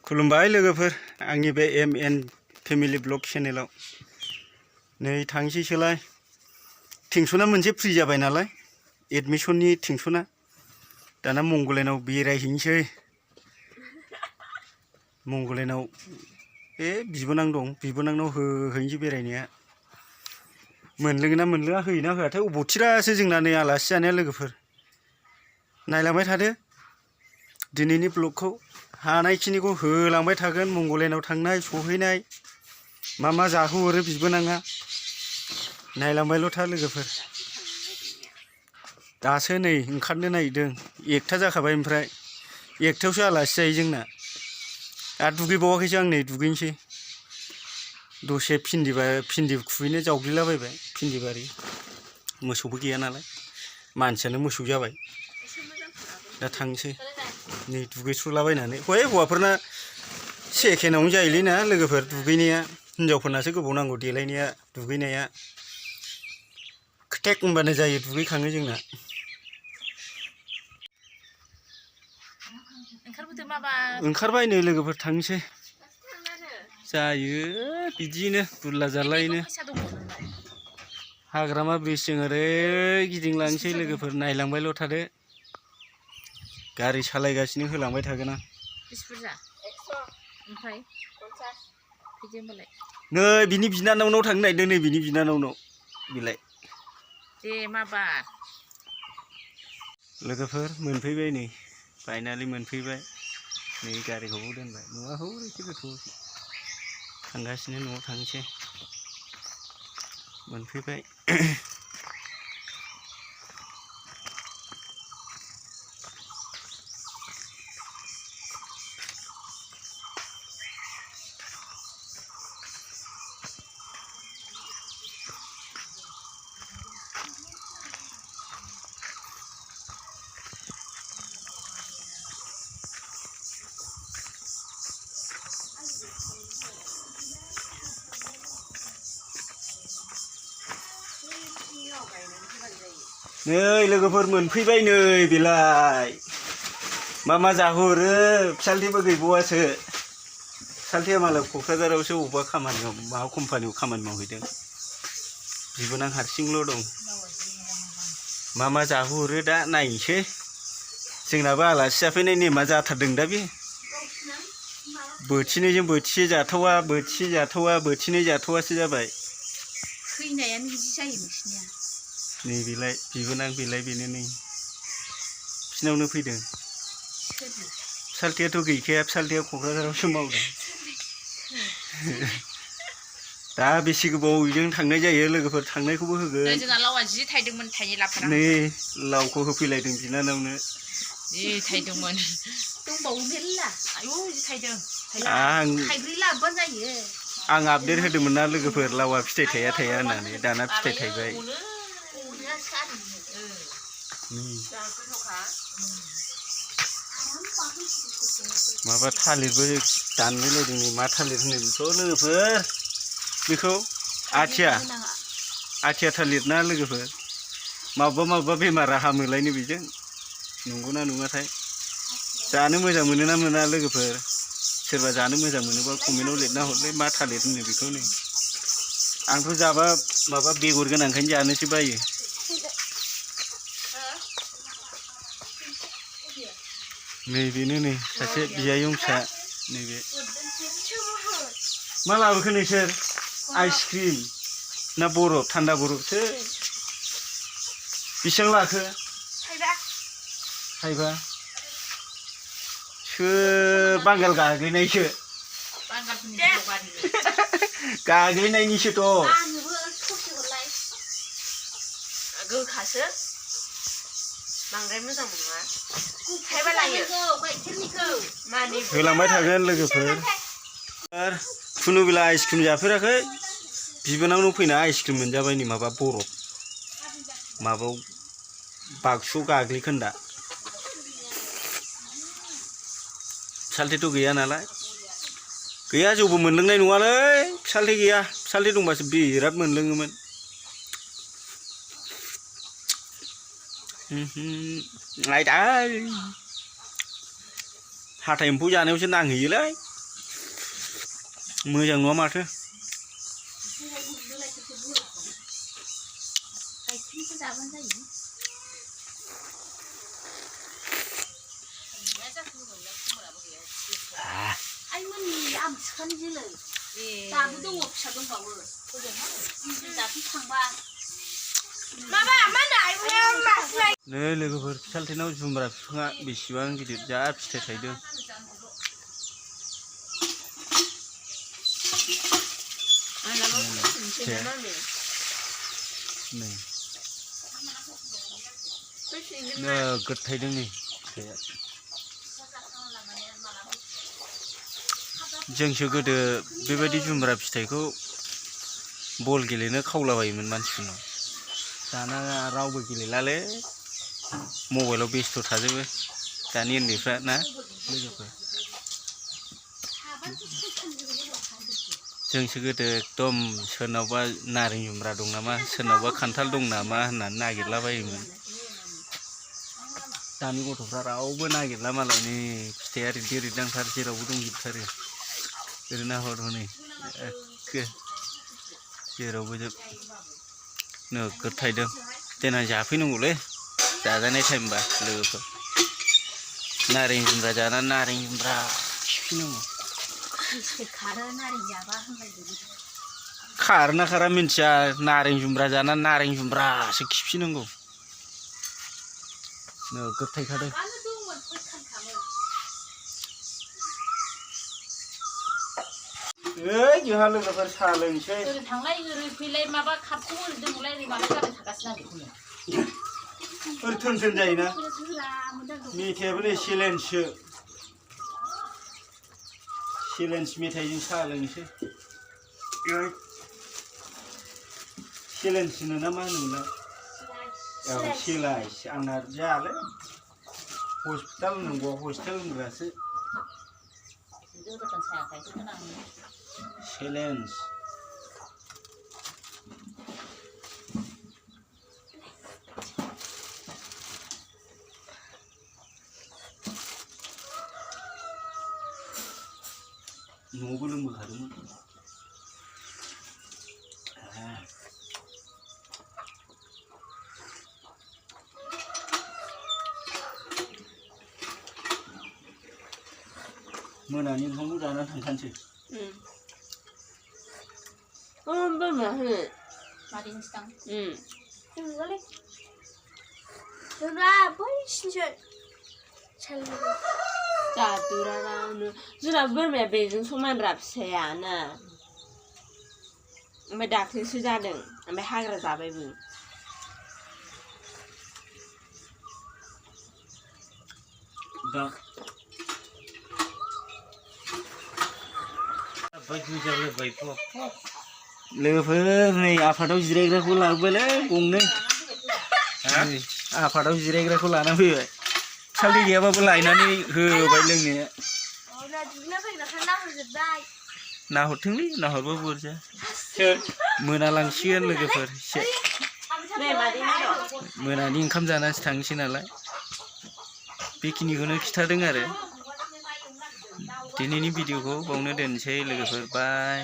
खुलुमबाय लोगोफोर आंनि बे MN फेमिलि ब्लग चेनेलाव नै थांसैसोलाय टिउसना मोनसे फ्रि जाबाय नालाय एडमिशननि टिउसना दाना मंगलयानाव बेरायहैनोसै मंगलयानाव बिबोनां दं बिबोनांनाव होहैनोसै बेरायनाया मोनलोङोना मोनलोङा होयोना होआथाय अबावथिरासो जोंना नै आलासि जानाया लोगोफोर नायलांबाय थादो दिनैनि ब्लगखौ हानायखिनिखौ होलांबाय थागोन मंगलयानाव थांनाय सहैनाय मा जाहोहरो बिबोनाङा नायलांबायल' था लोगोफोर दासो नै ओंखारनो नागिरदों 1ता जाखाबाय ओमफ्राय 1तायावसो आलासि जायो जोंना आरो दुगैबावाखैसो आं नै दुगैनोसै दसे भिन्दि खुबैनो जावग्लिलाबायबाय भिन्दि बारि मोसौबो गैया नालाय मानसियानो मोसौ जाबाय दा थांसै नै दुगैस्रुलाबायनानै हौवाफोरना सेकेन्डआवनो जायोलै ना लोगोफोर दुगैनाया हिनजावफोरनासो गोबाव नांगौ देलायनाया दुगैनाया खोथेक होनबानो जायो दुगैखाङो जोंना ओंखारबाय नै लोगोफोर थांसै जायो बिदिनो दुरला जारलायैनो हाग्रामा ब्रिजजों ओरै गिदिंलांसै लोगोफोर नायलांबायल' थादो गारि सालायगासिनो होलांबाय थागोन आं नै बिनि बिनानावनाव थांनो नागिरदों नै बिनि बिनानावनाव बिलाय दे माबा लोगोफोर मोनफैबाय नै फाइनालि मोनफैबाय नै गारिखौबो दोनबाय न'आ हौरैसो गोथौसो थांगासिनो न'आव थांसै मोनफैबाय नै लोगोफोर मोनफैबाय नै बेलाय मा जाहोहरो फिसालथेबो गैबावासो फिसालथेया मालाय क'क्राझारावसो अबेबा खामानियाव माबा कम्पानियाव खामानि मावहैदों बिबोनां हारसिंल' दं मा जाहोहरो दा नायनोसै जोंनाबो आलासि जाफैनाय नेमा जाथारदों दा बे बोथिनैजों बोथिसे जाथावा बोथिनै जाथावासो जाबाय फैनायानो बिदि जायो नोंसिनिया नै बेलाय बिबोनां बेलाय बेनो नै बिसिनावनो फैदों फिसालथेयाथ' गैखाया फिसालथेया क'क्राझारावसो मावदों दा बेसे गोबावजों थांनाय जायो लोगोफोर थांनायखौबो होगोन जोंना लावा जि थाइदोंमोन थाइलाफोरा नै लावखौ होफैलायदों बिनानावनो जि थाइदोंमोन दंबावो मेरला आयौ जि थाइदों थाइब्रै लाबोबानो जायो आं आपडेट होदोंमोन ना लोगोफोर लावा फिथाइ थाया होननानै दाना फिथाइ थाइबाय माबा थालिरबो दानलायलायदों नै मा थालिर होनो बेखौ लोगोफोर बेखौ आथिया थालिर ना लोगोफोर माबा बेमारा हामोलायनो बेजों नंगौना नङाथाय जानो मोजां मोनोना मोना लोगोफोर सोरबा जानो मोजां मोनोबा कमेन्टआव लिरना हरलै मा थालिर होनो बेखौ नै आंथ' जाबा माबा बेगर गोनांखायनो जानोसो बायो नै बेनो नै सासे बियायं फिसा नैबे मा लाबोखो नोंसोर आइसक्रिम ना बरफ थान्दा बरफसो बेसेबां लाखो थाइबा सोर बांगाल गाग्लिनायसो गाग्लिनायनिसोथ' गोखासो बांद्राय मोजां नङा थाइबा लायो होलांबाय थागोन लोगोफोर खुनुबिला आइसक्रिम जाफेराखै बिबोनांनाव फैना आइसक्रिम मोनजाबाय नै माबा बरफ माबायाव बाक्सुआव गाग्लिखोन्दा फिसालथे गैया नालाय गैया जौबो मोनलोंनाय नङालै फिसालथे गैया फिसालथे दंबासो बिराद मोनलोङोमोन हाथाय एम्फौ जानायावसो नांहैयोलै। मोजां नङा माथो गाइखेरनिखौ जाबानो जायो आइमोननि आमथिखानि जोलै दाबो दङ फिसा दंबावो दाख्लै थांबा नै लोगोफोर सालथेनाव जुमब्रा बिफाङा बेसेबां गिदिर जा फिथाइ थायदों नै नोगोद थायदों नै फिथाइया जोंसो गोदो बेबायदि जुमब्रा फिथाइखौ बल गेलेनो खावलाबायोमोन मानसिफोरनाव दाना रावबो गेलेलालै मबाइलाव बेस्थ' थाजोबो दानि उन्दैफ्रा ना लोगोफोर जोंसो गोदो एकदम सोरनावबा नारें जुमब्रा दं नामा सोरनावबा खान्थाल दं नामा होननानै नागिरलाबायोमोन दानि गथ'फ्रा रावबो नागिरला मालाय नै फिथाइया रिदि रिदांथार जेरावबो दंजोबथारो ओरैनो हर हनै एखे जेरावबो जोब नोगोद थायदों देनां जाफैनांगौलै जाजानाय टाइमबा लोगोफोर नारें जुमब्रा जानानै नारें जुमब्रा खिफैनांगौ खारोना खारा मिन्थिया नारें जुमब्रा जानानै नारें जुमब्रासो खिफिनांगौ नोगोद थायखादों ओइ जोंहा लोगोफोर साहा लोंसै ओरै थांलाय ओरै फैलाय माबा खापखौ ओरै दोनलाय ओरै माबा जाबाय थागासिनो आं बेखौनो ओरै थोन थोन जायोना मेथाइयाबो नै चेलेन्जसो चेलेन्ज मेथाइजों साहा लोंसै चेलेन्ज होनो ना मा होनोमोनलाय औ चेलेन्ज आंना जायालै हस्पिटाल होनांगौ हस्टेल होनग्रासो चेलेन्ज न'आवबो लोंबोखादोंमोन मोनानि ओंखामखौ जानानै थांखानोसै जोंना बोरमाया बेजों समानरा फिसायानो ओमफ्राय दाख्लैसो जादों ओमफ्राय हाग्रा जाबायबो लोगोफोर नै आफादाव जिरायग्राखौ लाबोबायलै गंनै आफादाव जिरायग्राखौ लाना फैबाय सालथे गैयाबाबो लायनानै होबाय लोंनो नाहरथोंलै नाहरबाबो अरजाया मोनालांसिगोन लोगोफोर एसे मोनानि ओंखाम जानानैसो थांसै नालाय बेखिनिखौनो खिथादों आरो दिनैनि भिडिअखौ बावनो दोनसै लोगोफोर बाय